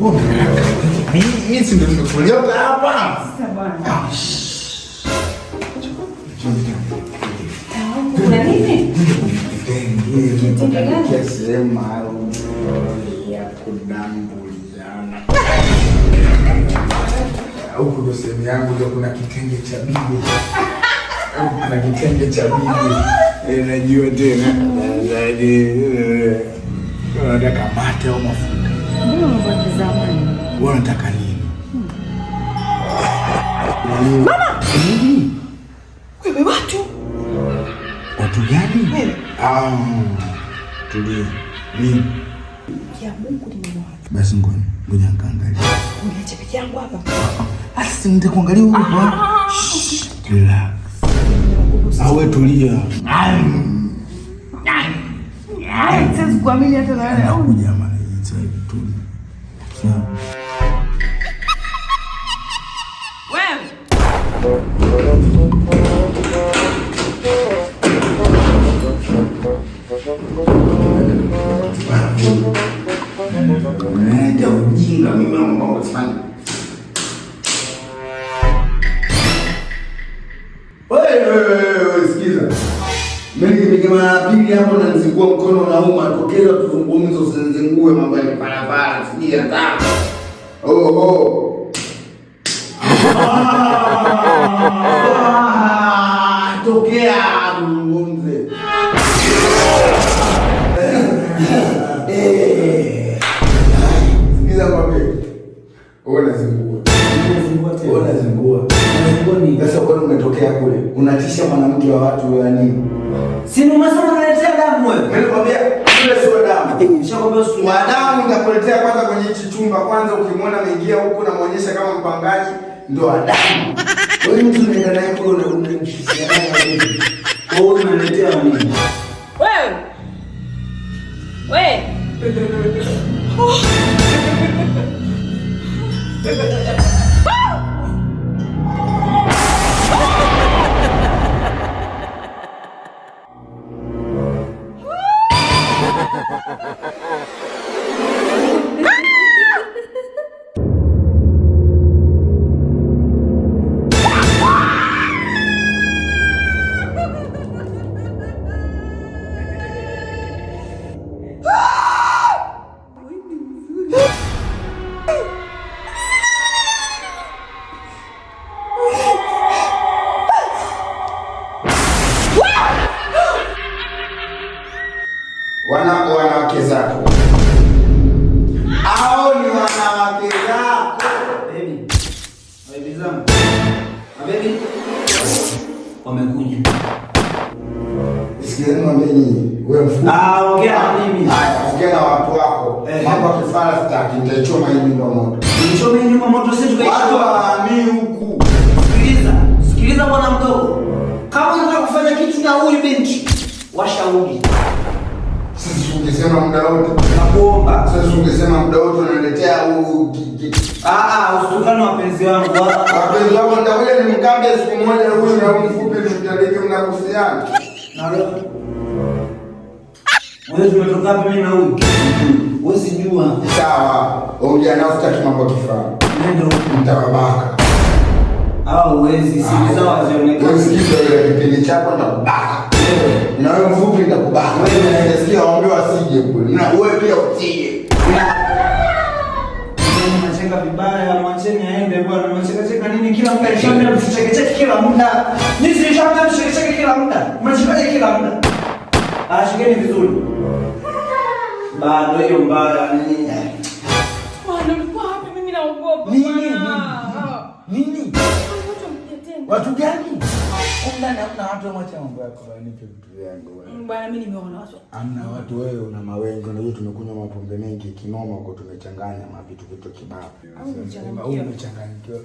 Mimi si ndio nimekuliota hapa. Sasa bwana. Kuna nini? Kitenge gani? Sehemu maalum ya kudambuliana. Huku ndo sehemu yangu, ndio kuna kitenge cha bibi. Huku kuna kitenge cha bibi. Najua tena. Unataka mate au mafuta? Mbona mambo ya kizamani? Wewe unataka nini? Mama! Nini? Wewe watu. Watu gani? Wewe. Ah, tulia. Nini? Ya Mungu nimeona. Basi ngoja, ngoja nikaangalie. Uniache peke yangu hapa. Sasa si nitakuangalia huko. Shh, relax. Awe tulia. Siwezi kuamini hata na wewe. Anakuja mara hii sasa hivi tulia. Sawa. Wewe. Unaleta ujinga mimi mambo kufanya. Wewe sikiza. Mimi nikipiga mara pili hapo na nizingua mkono unauma, tokeza tuzungumze, usinizingue mambo ya barabara, sijui hata. Oh. Ah, tokea tuzungumze. Sikiza kwambie. Wewe unazingua. Wewe unazingua. Sasa kwani umetokea kule? Unatisha mwanamke wa watu wa nini? Si umesema unaletea damu wewe? Mimi nakwambia kule sio damu. Nishakwambia usitumie. Wa damu nitakuletea kwanza kwenye hichi chumba kwanza, ukimwona ameingia huku namuonyesha kama mpangaji ndo wa damu. Wewe mtu unaenda naye kule unamtishia naye wewe. Wewe unaletea nini? Wewe. Wewe. Wana wanawake zako. Hao ni wanawake zako. Baby. Baby zangu. Baby. Wamekuja. Sikizeni mwambie nyinyi, wewe mfupi. Ah, ongea na mimi. Haya, ongea na watu wako. Mambo ya kifara sitaki, nitaichoma hii nyumba moto. Nichome hii nyumba moto sisi tukaichoma. Watu hawaamini huku. Sikiliza, sikiliza bwana mdogo. Kama unataka kufanya kitu na huyu binti, washauri. Sisi ungesema muda wote. Nakuomba. Sasa ungesema muda wote unaniletea huu Ah, usitukane wapenzi wangu. Wapenzi wangu nitakuja nimkambe siku moja huyu na huyu mfupi nimtandike mnakuhusiana. Na leo. Wewe tumetoka wapi mimi na huyu? Wewe sijua. Sawa. Ongea nao sitaki mambo kifaa. Nenda huko. Nitawabaka. Ah, huwezi, simu zao hazionekani. Wewe sikiza ile kipindi chako nitakubaka. Na wewe mfupi nitakubaka. Wewe unasikia waambie wasije kule. Na wewe pia usije. Mnacheka vibaya, mwacheni aende bwana. Mnacheka cheka nini kila muda? Nishaambia msicheke cheke kila muda. Nisi nishaambia msicheke cheke kila muda. Mnachekaje kila muda? Ah, shikeni vizuri. Bado hiyo mbaya nini? Bwana, ulikuwa wapi? Mimi naogopa. Nini? Bwana. Nini? Watu wamekuja tena. Watu gani? Kumbe hamna watu, mwacha mambo yako bwana, nipe vitu vyangu bwana. Bwana, mimi nimeona watu. Hamna watu, wewe una mawengi, unajua tumekunywa mapombe mengi kinoma huko, tumechanganya mavitu vitu kibao. Au umechanganyikiwa? Au umechanganyikiwa.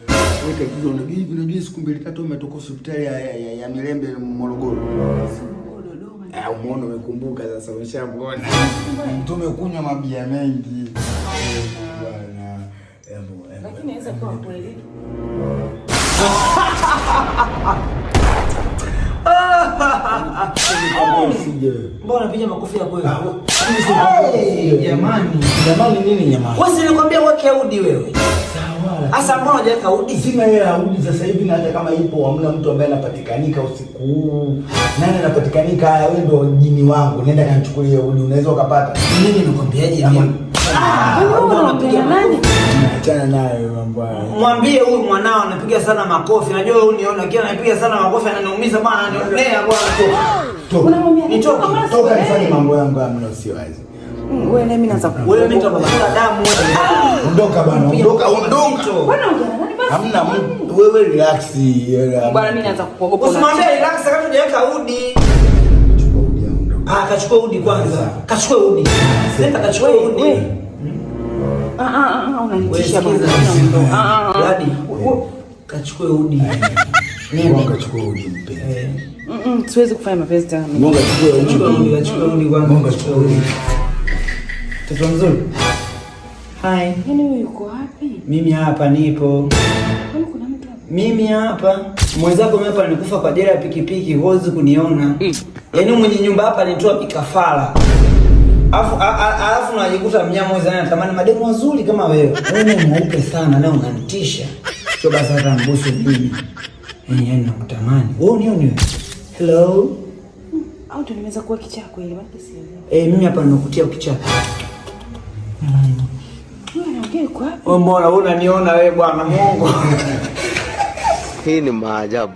Wewe tatizo unajua hivi, unajua siku mbili tatu umetoka hospitali ya Mirembe Morogoro. Morogoro, Dodoma. Ah, umeona umekumbuka sasa, umeshamuona. Tumekunywa mabia mengi. Bwana. Hebu, hebu. Lakini inaweza kuwa kweli. Usije wewe. Mbona unapiga makofi ya kweli? Hey, jamani. Jamani nini jamani? Wewe si nilikwambia uweke udi wewe. Sawa. Sasa mbona hujaweka udi? Sina hela ya udi sasa hivi, na hata kama ipo hamna mtu ambaye anapatikanika usiku huu. Nani anapatikanika? Haya, wewe ndio jini wangu, nenda kanichukulie udi, unaweza ukapata. Mimi nimekwambiaje? Ama- Wewe unaongea na nani? Achana nayo mambo hayo. Mwambie huyu mwanao anapiga sana makofi. Najua wewe uniona kila anapiga sana makofi ananiumiza bwana, ananionea bwana. Toka. Unamwambia nini? Nitoke, Kama Toka nifanye sielewi. mambo yangu haya mna usiwazi. Wewe na mimi naanza Wewe mimi nitakukula damu wewe. Ondoka bwana, ondoka, ondoka. Bwana ongea na nani basi? Hamna mtu, wewe relax. Bwana mimi naanza kukuogopa. Usimwambie relax kama hujaweka udi. Chukua udi ondoka. Ah, kachukua udi kwanza. Kachukua udi. Nenda kachukua udi. Wewe. Ah ah ah, unanitisha Wewe bwana. sikiza. Ah ah. Bladi. Kachukue udi. Nenda kachukua udi mpenzi. Siwezi kufanya mapenzi tena mimi. Mungu achukue udi. Kachukua udi, kachukua udi kwanza. Mungu achukue udi. Mtoto mzuri. Hi. Yaani huyu yuko wapi? Mimi hapa nipo. Kwani kuna mtu hapa? Mimi hapa mwenzako mimi hapa nilikufa kwa ajali ya pikipiki, huwezi kuniona. Yaani mwenye nyumba hapa alitoa mikafara. Alafu alafu unajikuta mnyama wewe anatamani mademu wazuri kama wewe. Wewe ni mweupe sana na unanitisha. Sio basi hata mbusu mimi. Yaani nakutamani. Wewe unioni wewe? Hello. Au ndio nimeweza kuwa kichaa kweli, maana sielewi. Eh, mimi hapa nimekutia ukichaa. Huyu anaongea yuko wapi? Wewe mbona wewe unaniona wewe bwana Mungu. Hii ni maajabu.